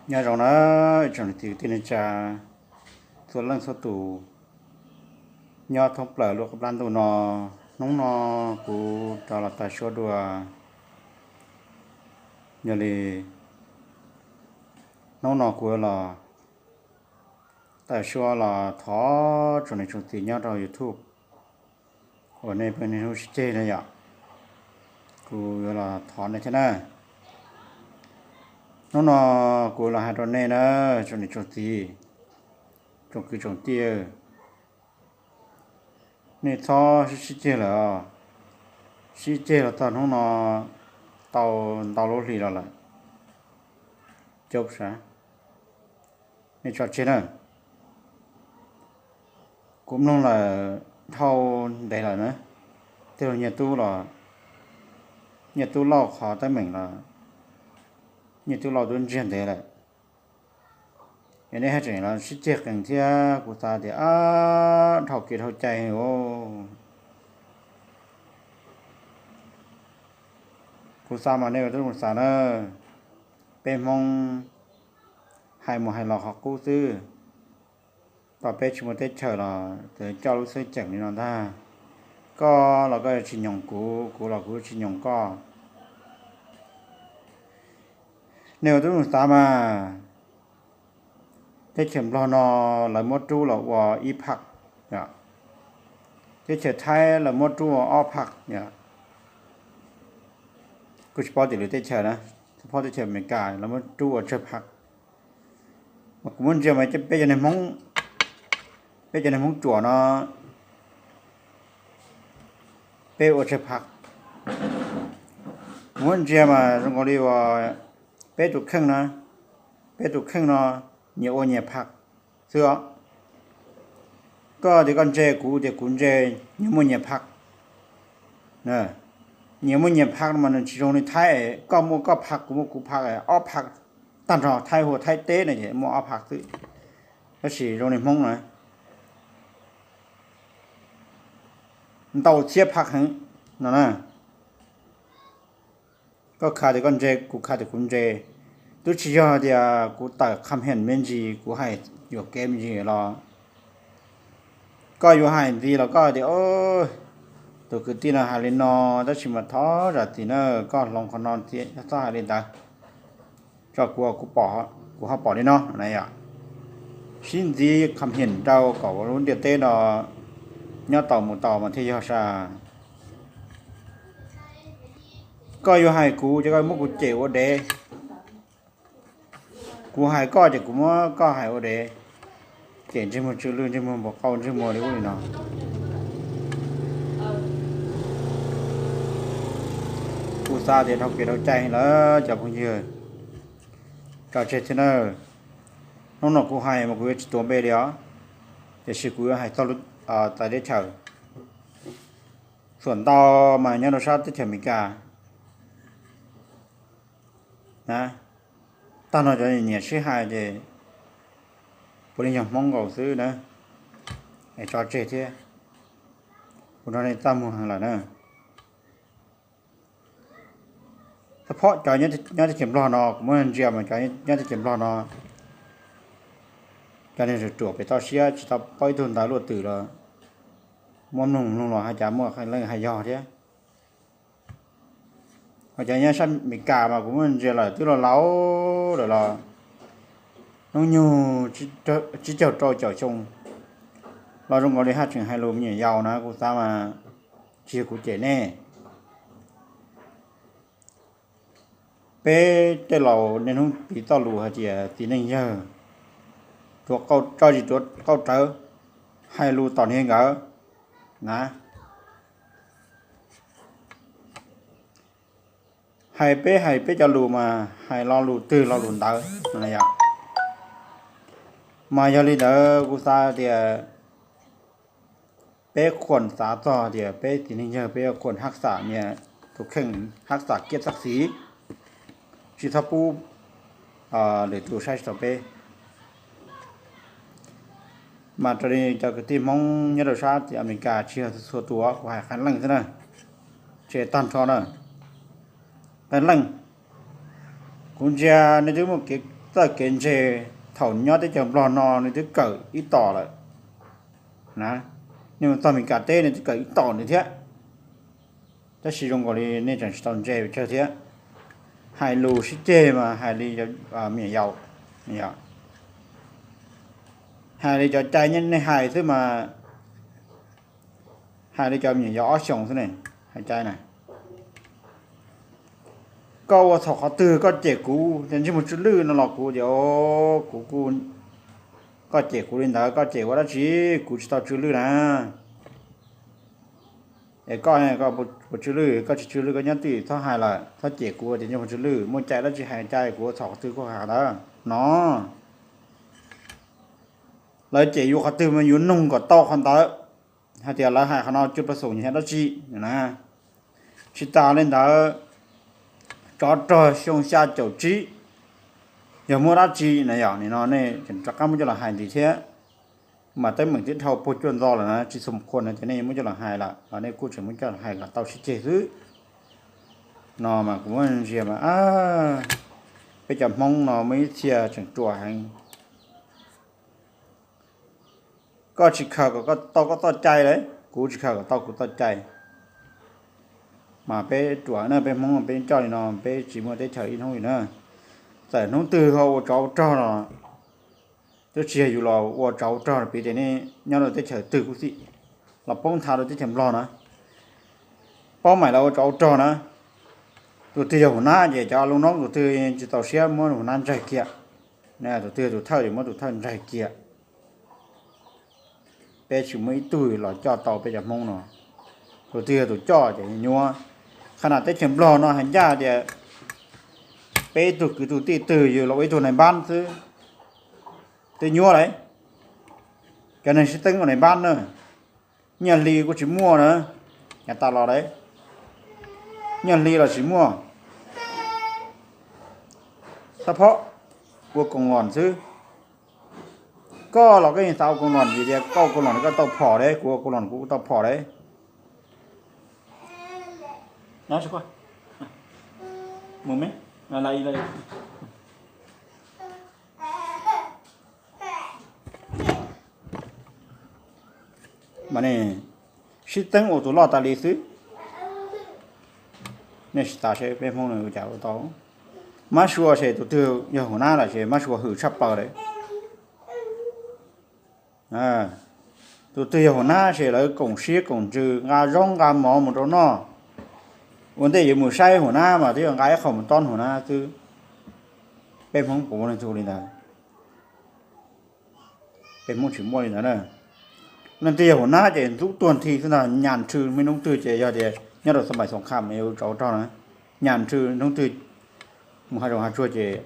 Nyob zoo na, tsoom niam txiv kwv tij neej tsa txhua leej txhua tus nyob thoob plaws lub qab ntuj no. Hnub no kuv rov los tawm suab dua. Yog li hnub no kuv los tawm suab los thov tsoom niam tsoom txiv nyob rau YouTube uas nej pheej niaj hnub sib ceg na yom, kuv yuav los thov nej thiab na. Hnub no kuv los hais rau nej na, tsoom niam tsoom txiv, tsoom kwv tsoom tij, nej txhob sib sib ceg lawm os. Sib ceg los txog hnub no tau ntau lub hlis los lawm. Cov sav, nej tso tseg na. Kuv mloog lawm dhau ntev lawm na, tej zaum nyiaj tub los, nyiaj tub lauj qhov teeb meem los, nyiaj tub lauj twb ntsiag ntev lawm. Es nej haj tseem los sib ceg qees thiab, kuv xav tias ab, dhau kev dhau cai os. Kuv xav mas nej ua tib zoo xav na, peb Hmoob hais mus hais los qhov qub xwb. Tau peb tsis muaj teb chaws los txawm coj lub xeeb ceem li no ntag. Koj los koj tsis nyoos kuv, kuv los kuv tsis nyoos koj. Nej ua tib zoo xav mas, teb chaws Nplog no lawv muab rub los ua ib phaj, teb chaws Thaib lawv muab rub ua ob phaj. Kuj tsis paub tias lwm teb chaws na, txhua teb chaws Amelikas lawv muab rub ua tsawg phaj. Mas kuv muab ntsia mas peb cov niag Hmoob, peb cov niag Hmoob ruam no, peb ua tsawg phaj. Kuv muab ntsia mas zoo nkaus li uas peb tus kheej na, peb tus kheej no nyias ua nyias phaj xwb os. Koj tias koj ntse, kuv tias kuv ntse, nyias muaj nyias phaj. Nyias muaj nyias phaj mas nws tsis zoo li Thaib, koj muaj koj phaj, kuv muaj kuv phaj, ob phaj tag nrho. Thaib hu ua Thaib teb no ces muaj ob phaj xwb, tab sis zoo li Hmoob na, ntau txhiab phaj heev no na. Koj khav tias koj ntse, kuv khav tias kuv ntse, twb tsis yog tias kuv tawm qham heem me ntsis, kuv hais yuam kev me ntsis los. Koj yuav hais ntxiv los koj tias, tus kwv tij no hais li no, tab sis mas thov zam txim na, koj hloov qhov no thiab txhob hais li ntawd, tso kuv, kuv ho pom li no na yom. Sib ntxiv qham heem rau kom lub ntiaj teb no nyob tau mus tau mas thiaj yog sas. Koj yuav hais kuv ces koj muab kuv cem ua dev, kuv hais koj ces kuv muab koj hais ua dev, cem ntsej muag tsw lwj, ntsej muag npau qaub, ntsej muag li ub li no. Kuv xav tias dhau kev dhau cai lawm cov phooj ywg, tso tseg thiab na. Hnub no kuv hais mas kuv yuav tsis tuav npe li os, tiam sis kuv yuav hais txog lub, txawv teb chaws. Txhuam ntau mas nyob rau sab teb chaws Amelikas na, tag nrho cov nyiam sib hais ces puav leej yog Hmoob nkaus xwb na, es tso tseg thiab. Kuv nrog nej txaj muag heev lawm na. Txog phob cov nyob teb chaws Nplog no, kuv muab ntsia mas cov nyob teb chaws Nplog no, cov niag ruam ruam pem toj siab tsis tau paub ib tug ntawv luaj twm los muab mloog mloog los hais cas muaj leej hais yog thiab. Ho cov nyob sab Amelikas mas kuv muab ntsia lawm twb laus laus lawm los hnub nyoog tsib caug rau caum xyoo los zoo nkaus li haj tseem hais lus me nyuam yaus na, kuv xav mas tsis yog kuv cem nej. Peb tej laus niaj hnub piv txoj lus hais tias txiv neej yawg tsuav tso zis tsuav qauj rawv, hais lus tom niag nkawd na. Hais peb hais peb cov lus mas hais lo lus twg lo lus ntawd yom. Mas yog li ntawd kuv xav tias peb khuam xav txog tias peb txiv neej yawg peb yuav khuam hab xam nias tus kheej, hab xam kiab txaj xiv, tsis txhob pub lwm tus saib tsis taus peb. Mas raws li cov kwv tij Hmoob nyob rau sab tim Amelikas tsis yog txhua tus, kuv hais qee leej xwb na, tsis tag nrho na, qee leej. Kuv ntsia nej twb muaj kev txoj kev ntse thaum nyob teb chaws Nplog no nws twb kawm ib tom lawm na. Nej mus txog Meskas teb nws twb kawm ib tom nws thiab. Tab sis zoo nkaus li nej tseem tsis tau ntse pes tsawg thiab. Hais lus sib ceg mas hais li me nyuam yaus, hais li cov cai nej hais xwb mas, hais li cov me nyuam yaus ob xyoos xwb ne, hais cai na. Koj ua txhaum qhov twg koj cem kuv tias ntsej muag tsw lwj no los kuv tias, kuv kuj, koj cem kuv li ntawd koj cem ua dab tsi, kuv tsis tau tsw lwj na. Es koj, koj puas tsw lwj, koj tsis tsw lwj koj nyob twj ywm txhob hais lawm, txhob cem kuv tias ntsej muag tsw lwj, muaj cai dab tsi hais cai, kuv ua txhaum qhov twg kuj hais ntawd no. Lawv cem yus qhov twg mas yus nug kom tau qhov ntawd, hais tias lawv hais qhov no cuj pab xum nyob dab tsi na. Tsis tas li ntawd, tsov rog xyoo xya caum tsib yog muaj dab tsi na, yog nim no nej tseem rov qab muab coj los hais ntxiv thiab. Mas teeb meem twb dhau puag cuaj ntxo lawm na, tsis xum qhua no ces nej yuav muab coj los hais lawm los nej kuj tseem muab coj los hais kom tau sib ceg xwb. No mas kuv muab ntsia mas, peb cov Hmoob no muaj ib txhia tseem ruam heev. Koj tsis khaws kom tau koj txoj cai lawm, kuv tsis khaws kom tau kuv txoj cai. Mas peb ruam na, peb Hmoob peb coj li no peb tsis muaj teb chaws ib hnub li na. Txawm hnub twg ho ua tsov ua rog los twb tsis yog yus los ua tsov ua rog, piv tias nej nyob rau teb chaws twg kuj xij, los poob nthav rau teb chaws Nplog na, paub mam los ua tsov ua rog na. Tus twg yog hua nab ces cov lub noob tus twg tsis txaus siab muab hua nab ntsaig kiag, tus twg yog tus thawj ces muab tus thawj ntsaig kiag. Peb tsis muaj ib tug los coj tau peb cov Hmoob no. Tus twg yog tus coj ces nyuaj. Qhov no teb chaws Nplog no hais ncaj tias peb ib tug kwv tug tij twg yus los ua ib tug nais npab xwb twb nyuaj lawm. Cov neeg sib teeb ua nais npab na, nyiaj hli kuj tsis muaj na, yav tas los lawm, nyiaj hli los tsis muaj. Xab phob ua koom lom xwb. Koj los koj yeej xav ua koom lom vim tias koj ua koom lom koj tau phom de, kuv ua koom lom kuv tau phom de. Mas nej sib teeb ua tus loj tas li xwb. Nej tsis xav seb peb Hmoob no ua cas ua tau. Mab Suav ces tus twg yog hua nab lawm ces Mab Suav hwm tshaj plaws lawm. Tus twg yog hua nab ces lawv koom siab koom ntsws nqa zaub nqa mov mus rau noj. Ua ntej yuav mus saib hua nab mas twb yog nqa ib qho mus tob hua nab xwb. Peb Hmoob puas muaj leej twg li ntawd? Peb Hmoob tsis muaj li ntawd na. Leej twg yog hua nab ces ntxub tuag nthi xwb ntag, nyas nrhw me noob twg ces yog tias nyob rau xab mais xoom kham es ua tsov rog na, nyas nrhw noob twg mus hav zoov hav tsuag ces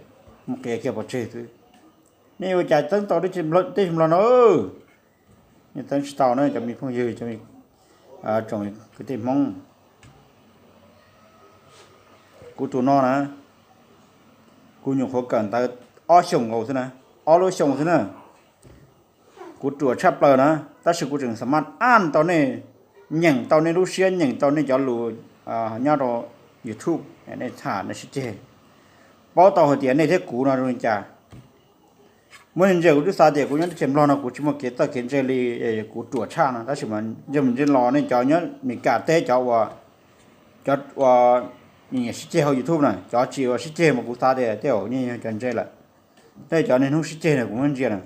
mus qias kiag pov tseg xwb. Nej ua cas teeb tau teb chaws Nplog no? Nej teeb tsis tau na cov me phooj ywg, tsoom kwv tij Hmoob. Kuv tus no na, kuv nyuam qhuav kawm ntawv ob xyoos nkaus xwb na, ob lub xyoo xwb na. Kuv ruam tshaj plaws na, tab sis kuv tseem xam maj aj tau nej, nyeem tau nej lub siab, nyeem tau nej cov lus nyob rau YouTube nej tham nej sib ceg. Paub tau hais tias nej thiab kuv no zoo li cas. Muaj ntsia kuv twb xav tias kuv nyob teb chaws Nplog no kuv tsis muaj kev txawj kev ntse li, kuv ruam tshaj no, tab sis mas ntsia mus ntsia los nej cov nyob Meskas teb cov ua, cov ua nyiam sib ceg hauv YouTube na, cov tsis ua sib ceg mas kuv xav tias tej zaum nej yog cov ntse lawm. Tej cov niaj hnub sib ceg na kuv muab ntsia na,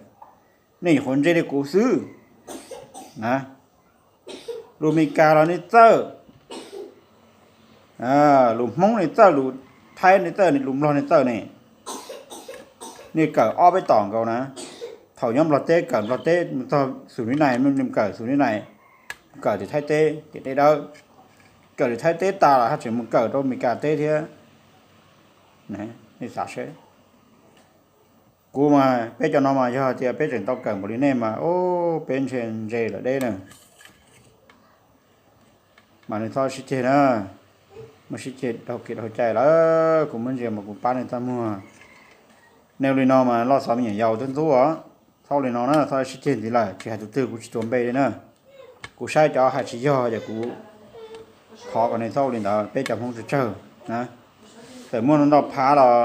nej nyuam qhuav ntse li kuv xwb na. Lus Meskas los nej txawj, lus Hmoob nej txawj, lus Thaib nej txawj, lus Nplog nej txawj ne. Nej kawm ob peb tom nkaus na. Thaum nyob Nplog teb kawm Nplog teb, txog xus nib nais nej kawm xus nib nais, kawm tim Thaib teb ces deb dawb. Kawm tim Thaib teb tas los haj tseem mus kawm rau Meskas teb thiab. Nej xav seb. Kuv mas peb cov no mas yog tias peb tseem tau kawm npaum li nej mas, o, peb ntshe ntse lawm deb na. Mas nej txhob sib ceg na, muaj sib ceg dhau kev dhau cai lawm kuv muab ntsia mas kuv pab nej txaj muag. Nej ua li no mas loj xov me nyuam yaus twb ntxub os. Txhob ua li no na, txhob sib ceg ntxiv lawm, tsis hais tus twg kuv tsis tuav npe li na. Kuv saib cov hais tsis yog ces kuv thov kom nej txhob ua li ntawd, peb cov Hmoob tsawg tsawg na. Txawm muaj ntau phav los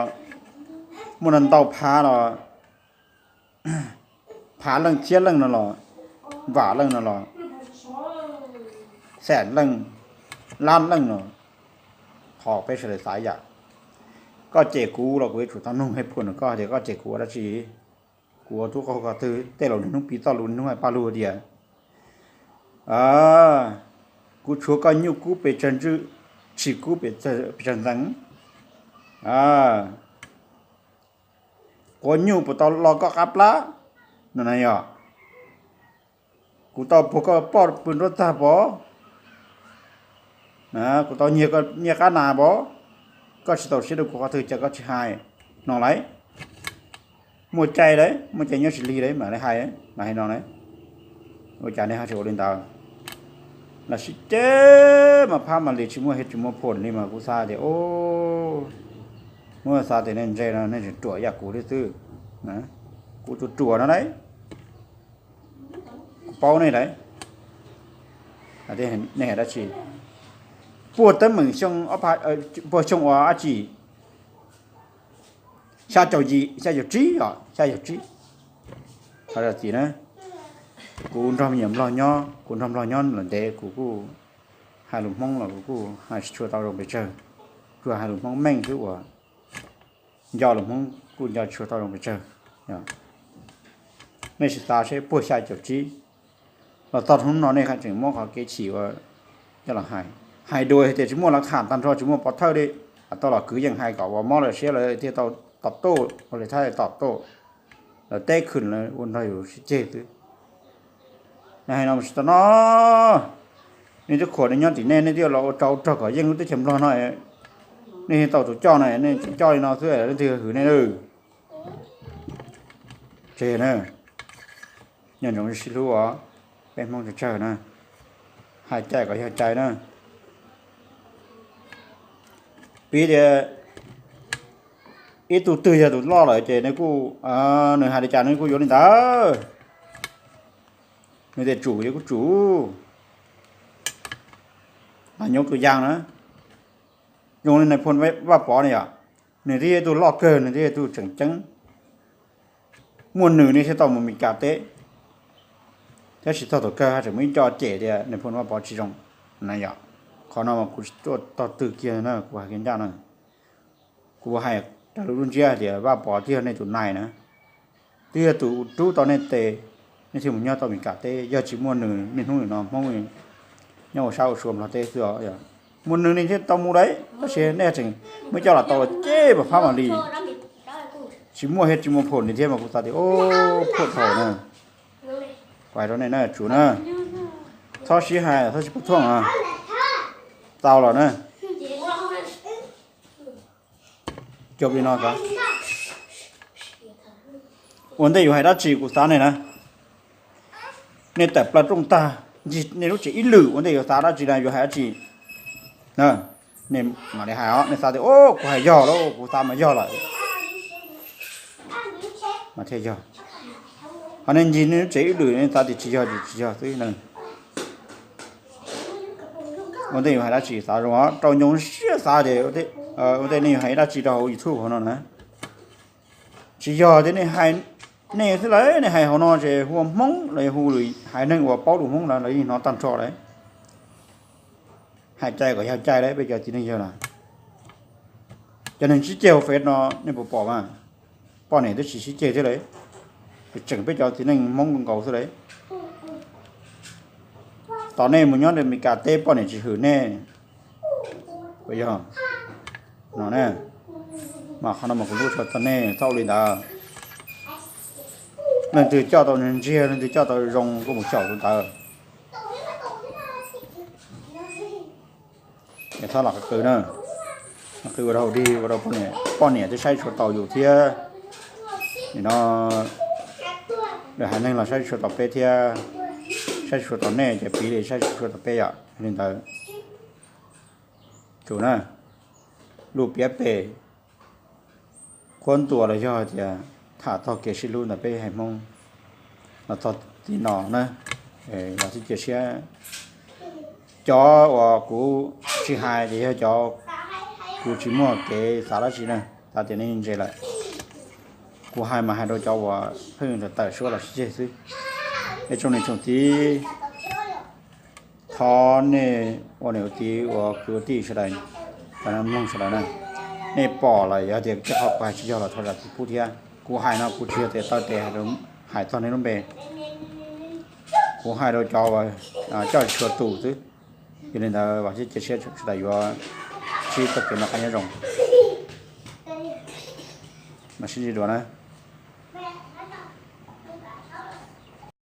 muaj ntau phav los, phav leej, txhiab leej no los, vam leej no los, xees leej, lab leej no, thov peb sawv daws xav yam. Koj cem kuv los kuv yuav tsum tau nug hais phum no, koj tias koj cem kuv ua dab tsi? Kuv ua tub qau ko twg, tej laus niaj hnub piv txoj lus, niaj hnub hais paj lug tias, kuv tshuav koj nyuj kub pes tsawg ntswj, tshis kub pes tsawg ntxeev, quav nyuj puas tau lo koj qab plab no na yog? Kuv tau puag koj poj pw nruab txag pov, kuv tau nyiag koj nyiaj qab nas pov, koj tsis txaus siab rau kuv qhov twg cas koj tsis hais no lauj? Muaj cai lauj, muaj cai nyob tsis lig lauj mam li hais, mam hais no na. Ua cas nej ho tsis ua li ntawd? Los sib ceg mas phab mas li tsis muaj hiav tsis muaj phom li mas kuv xav tias, o, muab xav tias nej ntse no nej tseem ruam yam kuv thiab xwb. Kuv tus ruam no lauj, kuv paub nej lauj. Nej hais dab tsi? Puag teeb meem xyoo, puag xyoo ua dab tsi, xya caum yim, xya caum tsib os, xya caum tsib. Qhov txiv na, kuv nrog me nyuam nplog nyob, kuv nrog nplog nyob lawm ntev kuv kuj hais lus Hmoob los kuv kuj hais tsis tshua tau zoo pes tsawg, tsuas hais lus Hmoob meej xwb uas nco lus Hmoob kuj nco tsis tshua tau zoo pes tsawg. Nej sim xav seb puag xya caum tsib los txog hnub no nej tseem muab qhov kev chim ua coj los hais, hais dua hais tias tsis muaj lav tham tag nrho tsis muaj pov thawj li, tau los kwv yeej hais kom ua mob lawv siab lawv thiaj tau tom tuj ua li thab tom tuj, lawv teb khwm lawv ua nrog yus sib ceg xwb. Nej hais no tsis tau no, nej twb khuam nej nyob tim nej, nej twb los ua tsau rog kom yeej lub teb chaws Nplog no, nej tau tus coj no nej tseem coj li no xwb leej twg hwm nej lawm? Tseg na, nyob ntsoov sib hlub os, peb Hmoob tsawg tsawg na, hais cai kom yog cai na. Piv tias ib tug twg yog tus loj lawm ces nws kuj, nws hais li cas nws kuj yuav li ntawd. Nws tias tsum yus kuj tsum. Mas nyob tus yas na, zoo li Nais Phoo Vaj Pov ne yom, nws twb yog ib tug loj kawg, nws twb yog ib tug tseem ceeb. Muaj nws ne thiaj tau mus Meskas teb, thiab tsis txog thaum kawg tseem muaj ib co cem tias Nais Phoo Vaj Pov tsis zoo na yom. Qhov no mas kuv tsis tuaj tog twg kiag na, kuv hais kiag ncaj na. Kuv hais raws li lub ntsiab hais tias Vaj Pov twb yog nej tus nais na, twb yog tus rub tau nej tes, nej thiaj mus nyob tau Meskas teb. Yog tsis muaj nws niaj hnub nim no Hmoob nyob ua sab ua sua Nplog teb xwb os. Muaj nws ne thiaj tau mus lauj, tab sis nej tseem muab coj los tau los ces mas phab mam li tsis muaj hiav tsis muaj phom li thiab mas kuv xav tias, o, phuaj thaum na. Kuv hais rau nej na, tsum na, txhob sib hais txhob sib puag thuaj, tau los na. Cov li no xav, ua ntej yus hais dab tsi kuv xav nej na, nej tawm plaws rooj tag, ncig nej lub tsev ib lwm ua ntej yus xav dab tsi na, yus hais dab tsi, nej mam li hais os. Nej xav tias, o, kuv hais yog lawm, kuv xav mas yog lawm, mas thiaj yog. Ho nej ncig nej lub tsev ib lwm nej xav tias tsis yog ces tsis yog xwb na. Ua ntej yus hais dab tsi xav zoo os, rau ncoo siab xav tias ua ntej nej yus hais dab tsi rau hauv YouTube hauv no na, tsis yog tias nej hais nej xwb lawm, nej hais hauv no ces hu ua Hmoob los yog hu lwm haiv neeg uas paub lus Hmoob lawm los yeej hnov tag nrho lawm. Hais cai kom yog cai lawm, peb cov txiv neej yawg lawm. Cov neeg sib ceg hauv Fev no nej puas pom mas, poj niam twb tsis sib ceg thiab lawm, tseem peb cov txiv neej Hmoob nkaus xwb lawm. Tos nej mus nyob rau Meskas teb poj niam tsis hwm nej, puas yog? No na, mas qhov no mas kuv lub tsho tau nej txhob ua li ntawd. Leej twg coj tau ntsiag, leej twg coj tau zoo kuj mus xyaum tus ntawd. Es txhob los qw na, qw ua rau haus dig ua rau poj niam twb saib tsis tshua tau yus thiab. Nim no lwm haiv neeg los saib tsis tshua tau peb thiab, saib tsis tshua tau nej ces piv li saib tsis tshua tau peb yom. Li ntawd, tsum na, lus piav pem qhuab ntuas los yog tias tham txog kev sib hlub ntawm peb haiv Hmoob los txog txij no na, los thiab cia siab. Cov uas kuv tsis hais ces yog cov kuv tsis muaj kev xav dab tsi na, xav tias nej ntse lawm. Kuv hais mas hais rau cov uas pheej tawm suab los sib ceg xwb. Es tsoom niam tsoom txiv, thov nej ua niam ua txiv ua kwv ua tij sawv daws, cov neeg mloog sawv daws na, nej pom lawm yog tias tej qhov kuv hais tsis yog los thov zam txim pub thiab. Kuv hais no kuv tsis yog tias taw tes hais txog nej lub npe, kuv hais rau cov uas coj tsis tshua tus xwb. Yog li ntawd vam thiab cia siab sawv daws yuav sib txoj kev noj qab nyob zoo. Mam sib ntsib dua na.